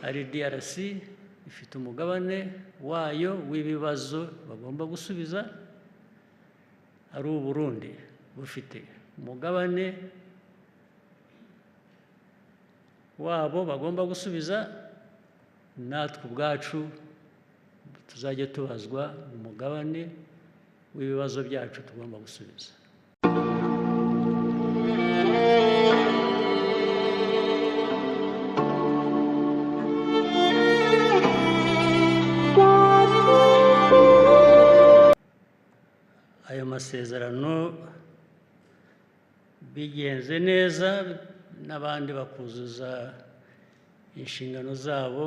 Ari DRC ifite umugabane wayo w'ibibazo bagomba gusubiza, ari Uburundi bufite umugabane wabo bagomba gusubiza, natwe ubwacu tuzajya tubazwa umugabane w'ibibazo byacu tugomba gusubiza. Ayo masezerano bigenze neza n'abandi bakuzuza inshingano zabo,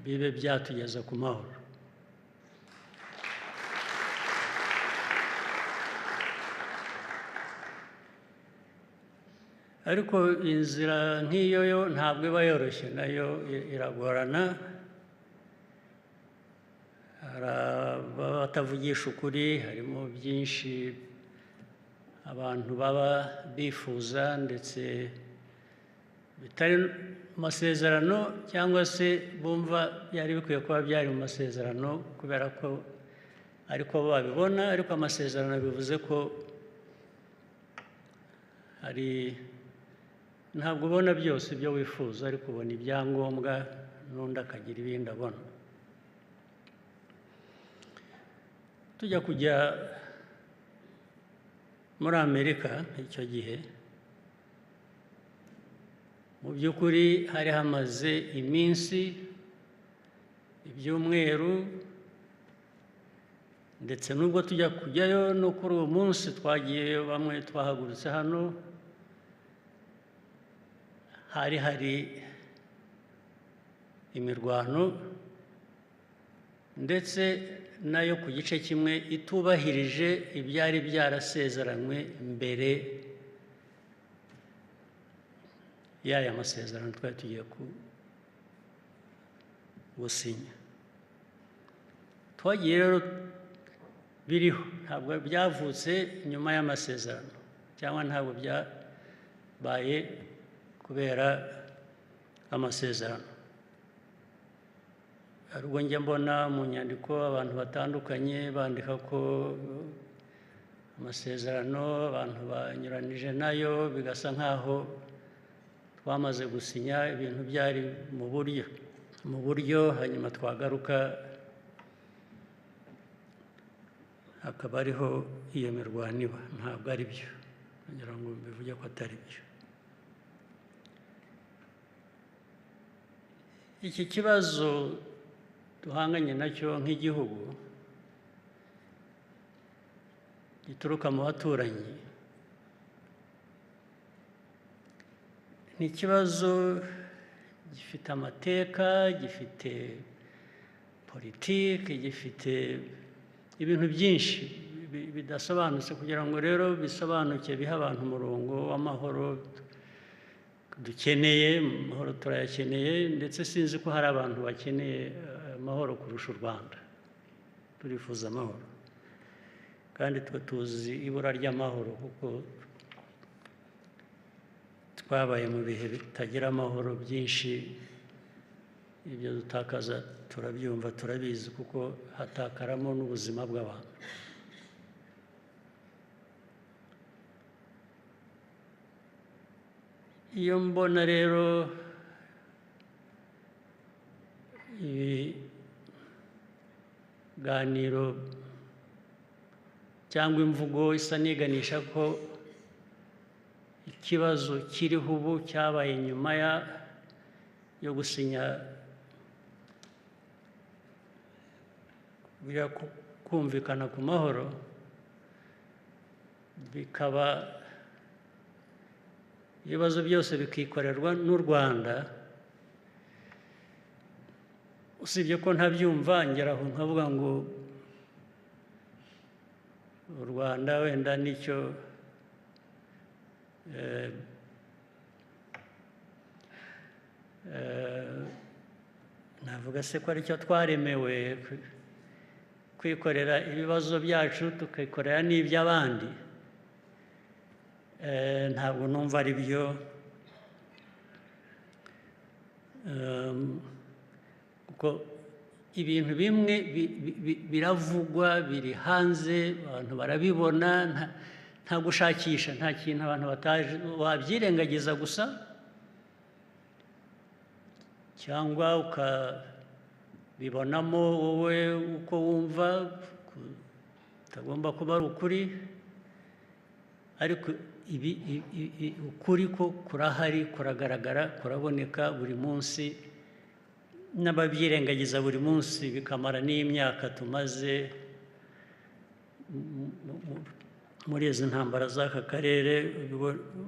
bibe byatugeza ku mahoro. Ariko inzira nk'iyo yo ntabwo iba yoroshye, nayo iragorana. Hari abatavugisha ukuri, harimo byinshi abantu baba bifuza ndetse bitari mu masezerano, cyangwa se bumva byari bikwiye kuba byari mu masezerano kubera ko ariko babibona. Ariko amasezerano bivuze ko hari, ntabwo ubona byose ibyo wifuza, ariko ubona ibyangombwa n'undi akagira ibindi abona. Tujya kujya muri Amerika icyo gihe, mu by'ukuri hari hamaze iminsi, ibyumweru, ndetse n'ubwo tujya kujyayo no kuri uwo munsi twagiyeyo, bamwe twahagurutse hano, hari hari imirwano ndetse nayo ku gice kimwe itubahirije ibyari byarasezeranywe mbere y'aya masezerano twari tugiye gusinya. Twagiye rero biriho, ntabwo byavutse nyuma y'amasezerano cyangwa ntabwo byabaye kubera amasezerano. Hari ubwo njya mbona mu nyandiko abantu batandukanye bandika ko amasezerano abantu banyuranije nayo, bigasa nkaho twamaze gusinya ibintu byari mu buryo, hanyuma twagaruka hakaba ariho iyo mirwano iba. Ntabwo ari byo, kugira ngo mbivuge ko atari byo. Iki kibazo duhanganye nacyo nk'igihugu gituruka mu baturanyi ni ikibazo gifite amateka, gifite politiki, gifite ibintu byinshi bidasobanutse. Kugira ngo rero bisobanuke, bihe abantu umurongo w'amahoro dukeneye. Amahoro turayakeneye, ndetse sinzi ko hari abantu bakeneye amahoro kurusha u Rwanda. Turifuza amahoro, kandi twe tuzi ibura ry'amahoro kuko twabaye mu bihe bitagira amahoro byinshi. Ibyo dutakaza turabyumva, turabizi, kuko hatakaramo n'ubuzima bw'abantu. Iyo mbona rero ibiganiro cyangwa imvugo isa n'iganisha ko ikibazo kiriho ubu cyabaye nyuma yo gusinya kumvikana ku mahoro, bikaba ibibazo byose bikikorerwa n'u Rwanda. Usibye ko ntabyumva, ngera aho nkavuga ngo u Rwanda wenda nicyo navuga se ko aricyo twaremewe, kwikorera ibibazo byacu tukikorera n'iby'abandi. Ntabwo numva ari byo. Kuko ibintu bimwe biravugwa, biri hanze, abantu barabibona, nta gushakisha, nta kintu abantu bataje. Wabyirengagiza gusa cyangwa ukabibonamo wowe uko wumva kutagomba kuba ari ukuri, ariko ibi ukuri ko kurahari, kuragaragara, kuraboneka buri munsi, n'ababyirengagiza buri munsi bikamara n'imyaka tumaze muri izi ntambara z'aka karere,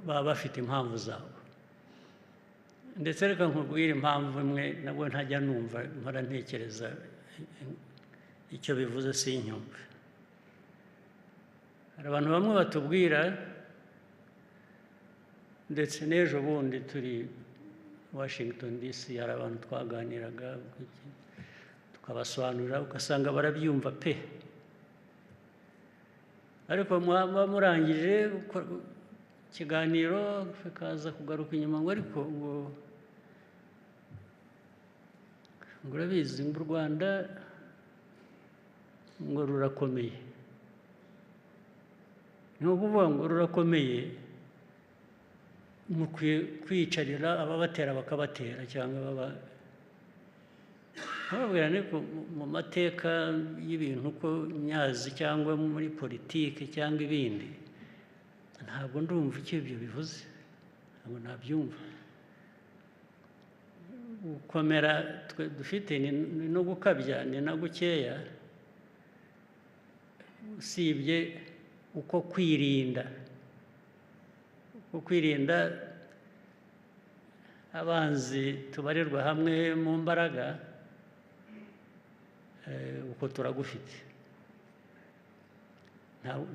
baba bafite impamvu zabo. Ndetse reka nkubwire impamvu imwe nabwo ntajya numva, mpora ntekereza icyo bivuze sinyumve. Hari abantu bamwe batubwira, ndetse n'ejo bundi turi Washington DC hari abantu twaganiraga tukabasobanurira, ugasanga barabyumva pe, ariko mwaba murangije ikiganiro bikaza kugaruka inyuma ngo ariko ngo urabizi ngo u Rwanda ngo rurakomeye. Ni ukuvuga ngo rurakomeye, mukwiye kwiyicarira ababatera bakabatera, cyangwa baba bababwira. Ariko mu mateka y'ibintu uko nyazi, cyangwa muri politiki cyangwa ibindi, ntabwo ndumva icyo ibyo bivuze, ntabwo nabyumva. Gukomera twe dufite ni no gukabya, ni na gukeya, usibye uko kwirinda, uko kwirinda abanzi tubarirwa hamwe mu mbaraga, uko turagufite.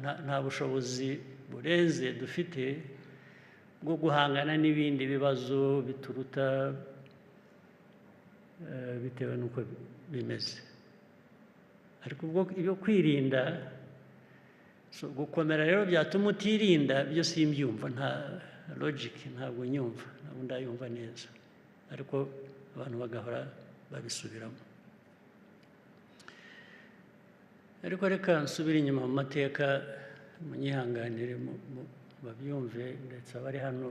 Nta bushobozi burenze dufite bwo guhangana n'ibindi bibazo bituruta bitewe n'uko bimeze. Ariko ubwo ibyo kwirinda, gukomera rero byatuma utirinda, byo simbyumva, nta logic, ntabwo nyumva, ntabwo ndayumva neza, ariko abantu bagahora babisubiramo. Ariko reka nsubire inyuma mu mateka, munyihanganire babyumve, ndetse abari hano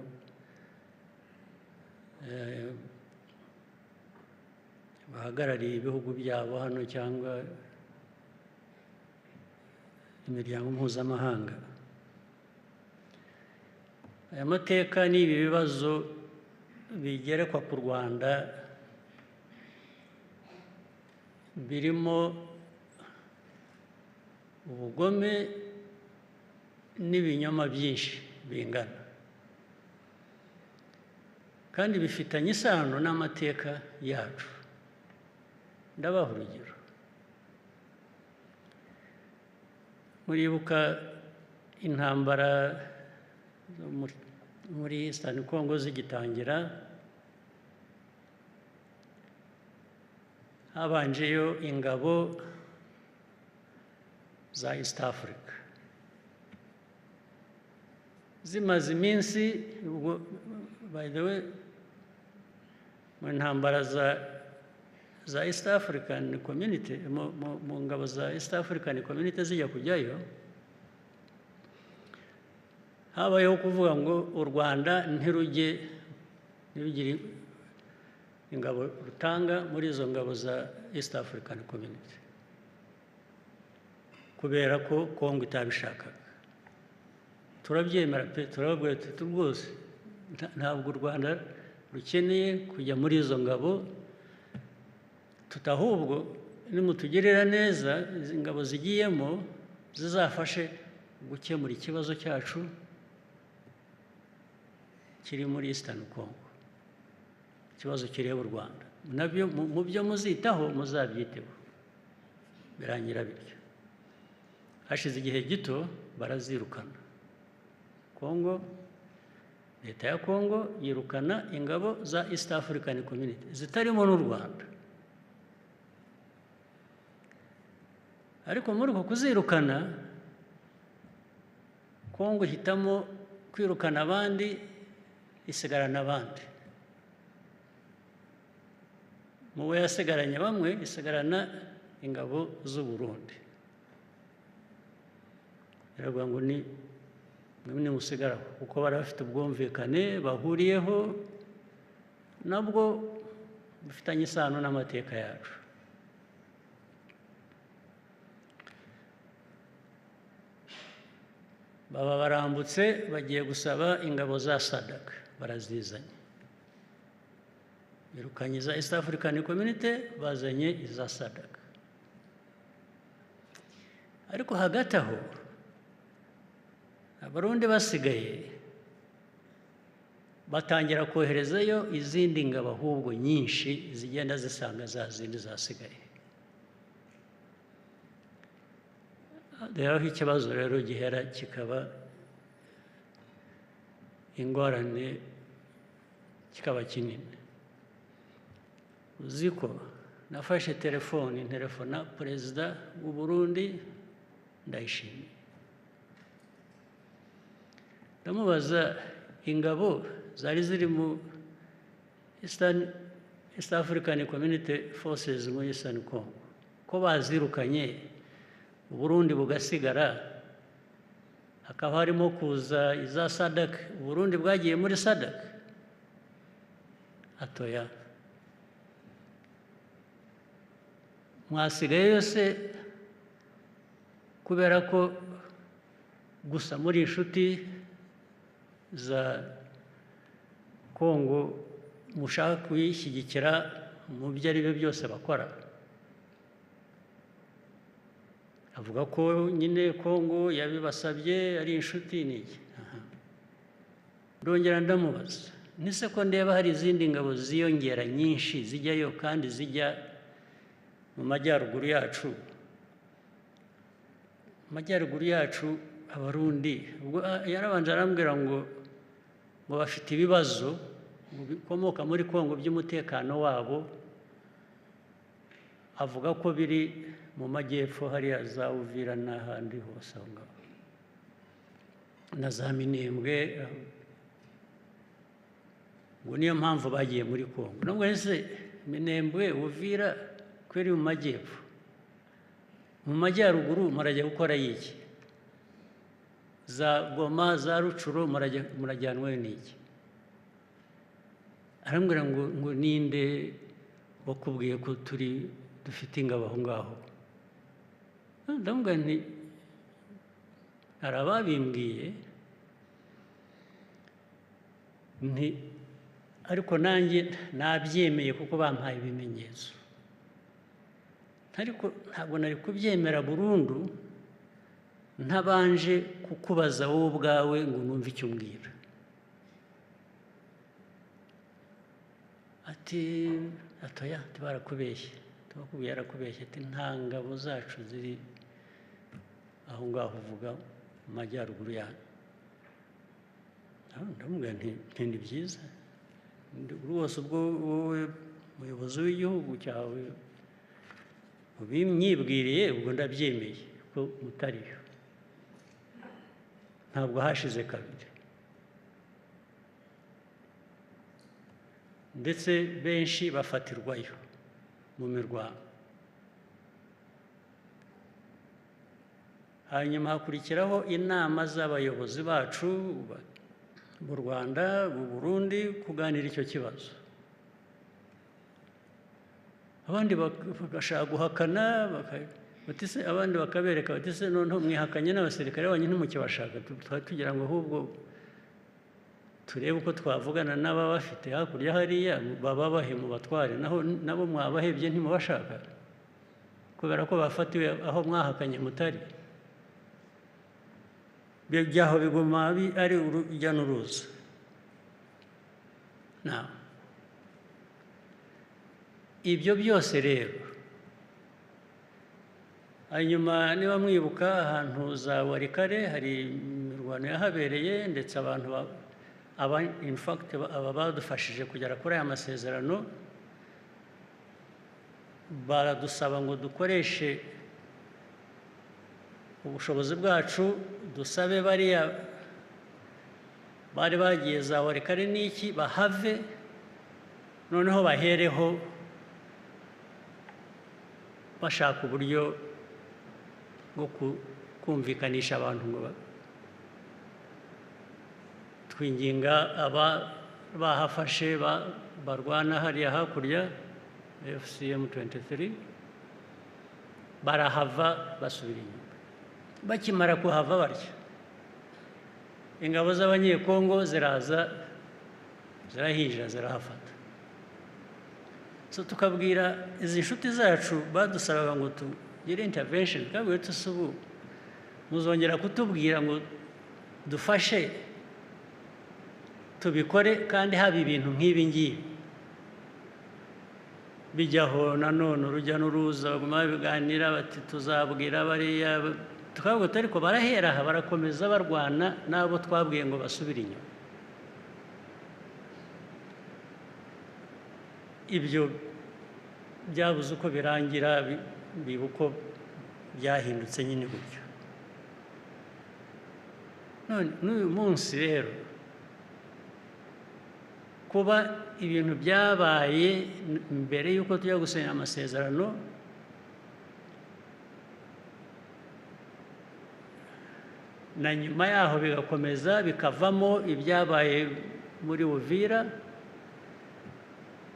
bahagarariye ibihugu byabo hano cyangwa imiryango mpuzamahanga. Aya mateka n'ibi bibazo bigerekwa ku Rwanda birimo ubugome n'ibinyoma byinshi bingana, kandi bifitanye isano n'amateka yacu. Ndabaha urugero. Muribuka intambara muri Eastern Congo zigitangira, habanjeyo ingabo za East Africa zimaze iminsi. Ubwo by the way, mu ntambara za East African Community, mu ngabo za East African Community zijya kujyayo, habayeho kuvuga ngo u Rwanda ntirujye, ntirugire ingabo rutanga muri izo ngabo za East African Community, kubera ko Kongo itabishakaga. Turabyemera pe, turababwira tuti rwose ntabwo u Rwanda rukeneye kujya muri izo ngabo, tutahubwo nimutugirira neza izi ngabo zigiyemo zizafashe gukemura ikibazo cyacu kiri muri Eastern Congo, ikibazo kireba u Rwanda, nabyo mu byo muzitaho muzabyiteho. Birangira bityo. Hashize igihe gito barazirukana. Kongo, leta ya Kongo yirukana ingabo za East African Community zitarimo n'u Rwanda. Ariko muri uko kuzirukana, Kongo ihitamo kwirukana abandi, isigarana abandi. Mu bo yasigaranye bamwe, isigarana ingabo z'u Burundi, iravuga ngo ni mwe nimusigaraho, kuko bari bafite ubwumvikane bahuriyeho nabwo bufitanye isano n'amateka yacu. Baba barambutse bagiye gusaba ingabo za SADC, barazizanye, birukanye iza East African Community, bazanye iza SADC. Ariko hagati aho Abarundi basigaye batangira koherezayo izindi ngabo ahubwo nyinshi zigenda zisanga za zindi zasigaye. Rero aho ikibazo rero gihera kikaba ingorane, kikaba kinini. Uzi ko nafashe telefoni nterefona perezida w'u Burundi Ndayishimiye, ndamubaza ingabo zari ziri mu East African Community Forces muri Eastern Congo ko bazirukanye, Burundi bugasigara, hakaba harimo kuza iza SADC, Burundi bwagiye muri SADC? Atoya, mwasigaye yose kubera ko gusa muri inshuti za Kongo mushaka kuyishyigikira mu byo ari byo byose bakora. Avuga ko nyine Kongo yabibasabye ari inshuti n'iki. Ndongera ndamubaza nise ko ndeba hari izindi ngabo ziyongera nyinshi zijyayo kandi zijya mu majyaruguru yacu, majyaruguru yacu Abarundi. Ubwo yarabanje arambwira ngo bafite ibibazo bikomoka muri Kongo by'umutekano wabo, avuga ko biri mu majyepfo hariya za Uvira n'ahandi hose aho ngaho na za Minembwe, ngo niyo mpamvu bagiye muri Kongo. Nubwo ese Minembwe, Uvira kweri mu majyepfo, mu majyaruguru murajya gukora iki? Za Goma, za Rucuro murajyanwe n'iki? Arambwira ngo ninde wakubwiye ko turi dufite ingabo aho ngaho? Ndamubwira nti hari ababimbwiye, nti ariko nanjye nabyemeye kuko bampaye ibimenyetso, ariko ntabwo nari kubyemera burundu ntabanje kukubaza wowe ubwawe ngo numve icyo umbwira. Ati atoya, barakubeshye, tubakubwiye yarakubeshye, ati nta ngabo zacu ziri aho ngaho uvuga mu majyaruguru yanyu. Ndamubwira nti ni byiza rwose, ubwo wowe muyobozi w'igihugu cyawe ubimyibwiriye, ubwo ndabyemeye ko mutariyo. Ntabwo hashize kabiri, ndetse benshi bafatirwayo mu mirwano. Hanyuma hakurikiraho inama z'abayobozi bacu mu Rwanda, mu Burundi, kuganira icyo kibazo. Abandi bagashaka guhakana, abandi bakabereka bati se noneho mwihakanye n'abasirikare banyu ntimukibashaka, tugira ngo ahubwo turebe uko twavugana n'ababafite hakurya hariya, bababahe mu batware, naho nabo mwabahebye ntimubashaka kubera ko bafatiwe aho mwahakanye mutari. Byaho biguma ari urujya n'uruza. Ibyo byose rero, hanyuma niba mwibuka ahantu za Warikare hari imirwano yahabereye, ndetse abantu in fact aba badufashije kugera kuri aya masezerano baradusaba ngo dukoreshe ubushobozi bwacu, dusabe bariya bari bagiye za Warikare n'iki bahave, noneho bahereho Bashaka uburyo bwo kumvikanisha abantu ngo twinginga aba bahafashe barwana hariya hakurya, AFC M23, barahava basubira inyuma. Bakimara kuhava batya, ingabo z'Abanyekongo ziraza, zirahinjira, zirahafata. So tukabwira izi nshuti zacu badusabaga ngo tugire intervention, twabwiye tuti: "Ubu muzongera kutubwira ngo dufashe tubikore kandi haba ibintu nk'ibi ngibi bijyaho?" Nanone urujya n'uruza, baguma babiganira bati: "Tuzabwira bariya." Tukavuga tuti: "Ariko barahera aha, barakomeza barwana n'abo twabwiye ngo basubire inyuma." Ibyo byabuze uko birangira, biba uko byahindutse nyine gutyo. None n'uyu munsi rero, kuba ibintu byabaye mbere y'uko tujya gusinya amasezerano na nyuma yaho, bigakomeza bikavamo ibyabaye muri Uvira,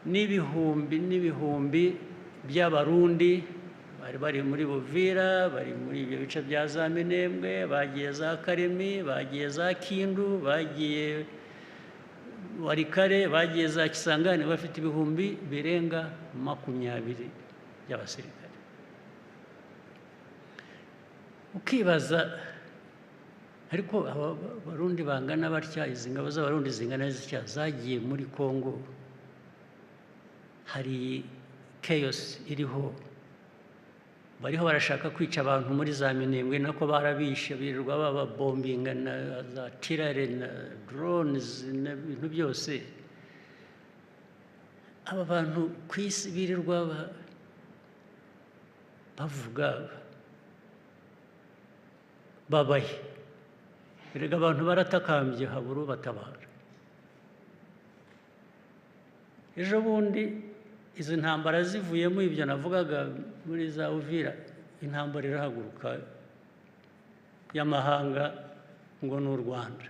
n'ibihumbi n'ibihumbi by'Abarundi bari bari muri Buvira, bari muri ibyo bice bya za Minembwe, bagiye za Karemi, bagiye za Kindu, bagiye Walikale, bagiye za Kisangani, bafite ibihumbi birenga 20 by'abasirikare. Ukibaza: ariko aba Barundi bangana batya, izi ngabo z'Abarundi zingana zitya zagiye muri Kongo, hari chaos iriho, bariho barashaka kwica abantu muri za Minembwe, nako barabishe, birirwa bababombinga na za artillery na drones n'ibintu byose. Aba bantu ku isi birirwa bavuga babahe? Erega abantu baratakambye, habura ubatabara. Ejo bundi izi ntambara zivuyemo, ibyo navugaga muri za Uvira, intambara irahaguruka y'amahanga ngo ni u Rwanda.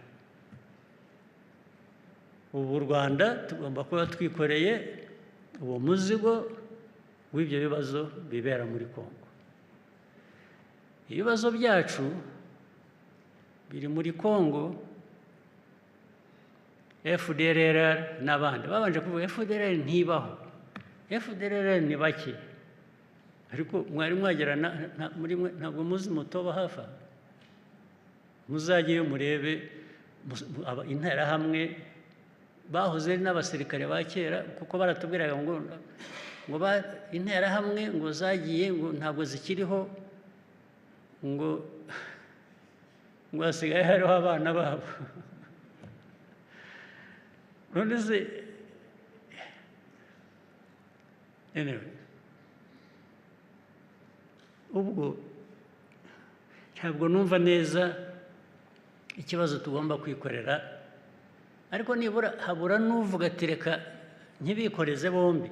Ubu u Rwanda tugomba kuba twikoreye uwo muzigo w'ibyo bibazo bibera muri Kongo. Ibibazo byacu biri muri Kongo, FDLR n'abandi. Babanje kuvuga FDLR ntibaho, FDLR ni bake, ariko mwari mwagera muri mwe ntabwo muzi Mutoba hafi aha. Muzajyeyo murebe Interahamwe bahoze ari n'abasirikare ba kera, kuko baratubwiraga ngo Interahamwe ngo zagiye, ngo ntabwo zikiriho, ngo hasigaye hariho abana babo. None se, anyway, ubwo ntabwo numva neza ikibazo tugomba kwikorera, ariko nibura habura n'uvuga ati: "Reka ntibikoreze bombi."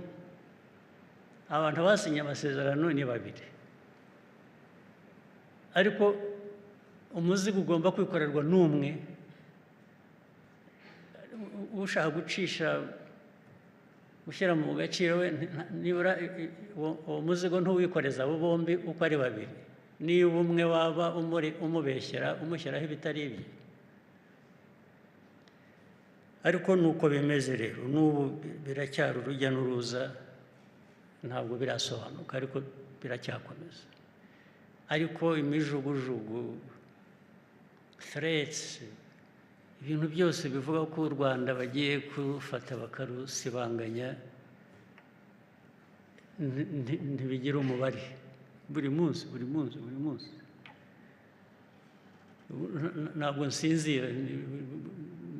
Abantu basinye amasezerano ni babiri, ariko umuzigo ugomba kwikorerwa n'umwe. Ushaka gucisha, gushyira mu gaciro we, nibura uwo muzigo ntuwikoreza abo bombi uko ari babiri, niba umwe waba umubeshyera, umushyiraho ibitari ibye. Ariko nuko bimeze rero, n'ubu biracyari urujya n'uruza, ntabwo birasobanuka, ariko biracyakomeza. Ariko imijugujugu, threats, ibintu byose bivuga ko u Rwanda bagiye kurufata bakarusibanganya, ntibigira umubare. Buri munsi, buri munsi, buri munsi. Ubu ntabwo nsinzira.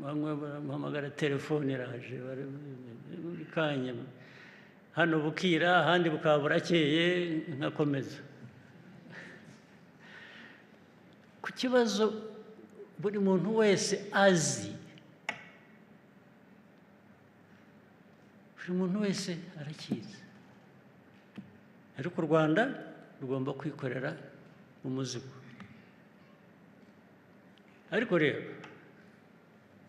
Bamwe barampamagara, telefone iraje buri kanya. Hano bukira, ahandi bukaba burakeye, nkakomeza ku kibazo buri muntu wese azi, buri muntu wese arakizi. Ariko u Rwanda rugomba kwikorera umuzigo. Ariko rero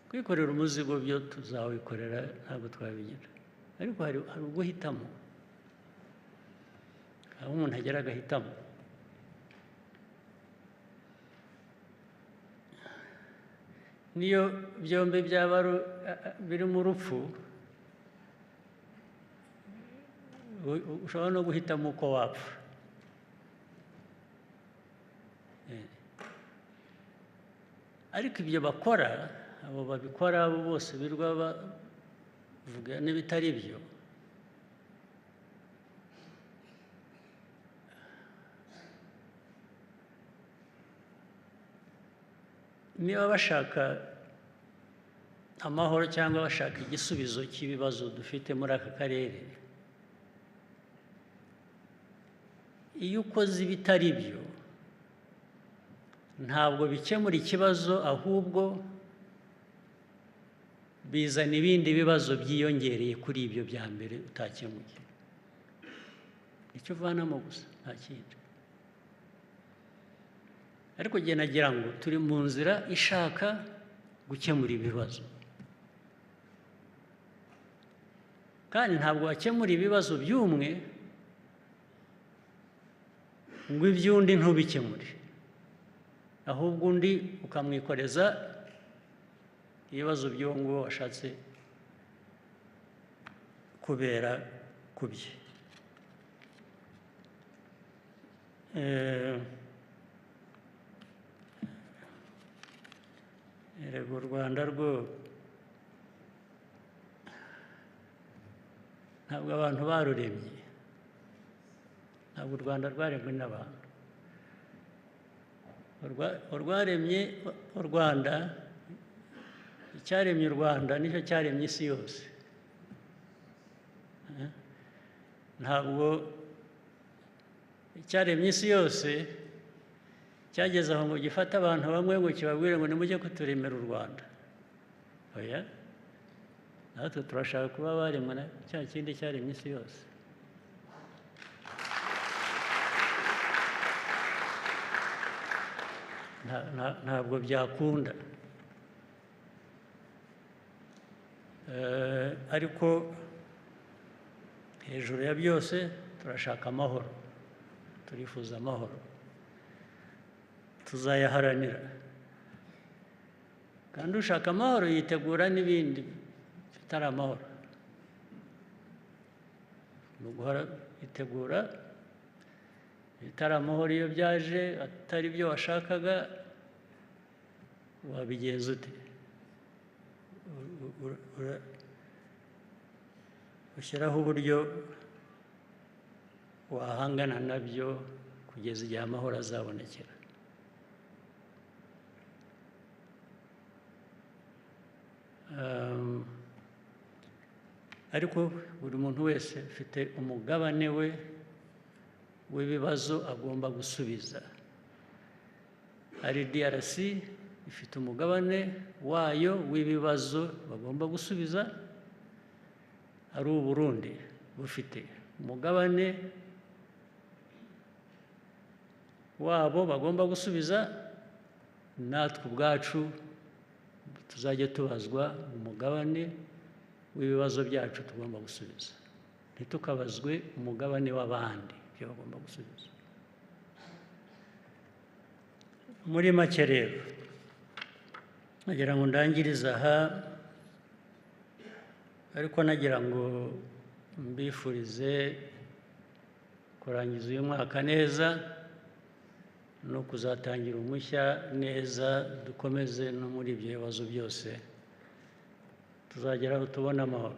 kwikorera umuzigo byo tuzawikorera, ntabwo twabigira. Ariko hari uguhitamo, aho umuntu agera agahitamo. Niyo byombi byaba birimo urupfu, ushobora no guhitamo uko wapfa. Ariko ibyo bakora, abo babikora abo bose birwa bavuga n'ibitari byo, niba bashaka amahoro cyangwa bashaka igisubizo cy'ibibazo dufite muri aka karere, iyo ukoze ibitari byo ntabwo bikemura ikibazo, ahubwo bizana ibindi bibazo byiyongereye kuri ibyo bya mbere utakemuye. Icyo uvanamo gusa, nta kindi. Ariko njye nagira ngo turi mu nzira ishaka gukemura ibibazo, kandi ntabwo wakemura ibibazo by'umwe ngo iby'undi ntubikemure, ahubwo undi ukamwikoreza ibibazo by'uwo nguwo washatse kubera kubye. Erega u Rwanda rwo ntabwo abantu baruremye, ntabwo u Rwanda rwaremwe n'abantu. Urwaremye u Rwanda, icyaremye u Rwanda nicyo cyaremye isi yose. Ntabwo icyaremye isi yose cyageze aho ngo gifate abantu bamwe ngo kibabwire ngo nimujye kuturemera u Rwanda. Oya, natwe turashaka kuba baremwe na cya kindi cyaremye isi yose. Ntabwo byakunda. Ariko hejuru ya byose turashaka amahoro, turifuza amahoro, tuzayaharanira. Kandi ushaka amahoro yitegura n'ibindi bitari amahoro. Ni uguhora yitegura ibitari amahoro. Iyo byaje atari byo washakaga, wabigenza ute? Ushyiraho uburyo wahangana nabyo kugeza igihe amahoro azabonekera. Ariko buri muntu wese afite umugabane we w'ibibazo agomba gusubiza. Ari DRC ifite umugabane wayo w'ibibazo bagomba gusubiza, ari u Burundi bufite umugabane wabo bagomba gusubiza, natwe ubwacu tuzajya tubazwa umugabane w'ibibazo byacu tugomba gusubiza, ntitukabazwe umugabane w'abandi ibyo bagomba gusubiza. Muri make rero nagira ngo ndangirize aha, ariko nagira ngo mbifurize kurangiza uyu mwaka neza no kuzatangira umushya neza, dukomeze no muri ibyo bibazo byose tuzageraho tubona amahoro.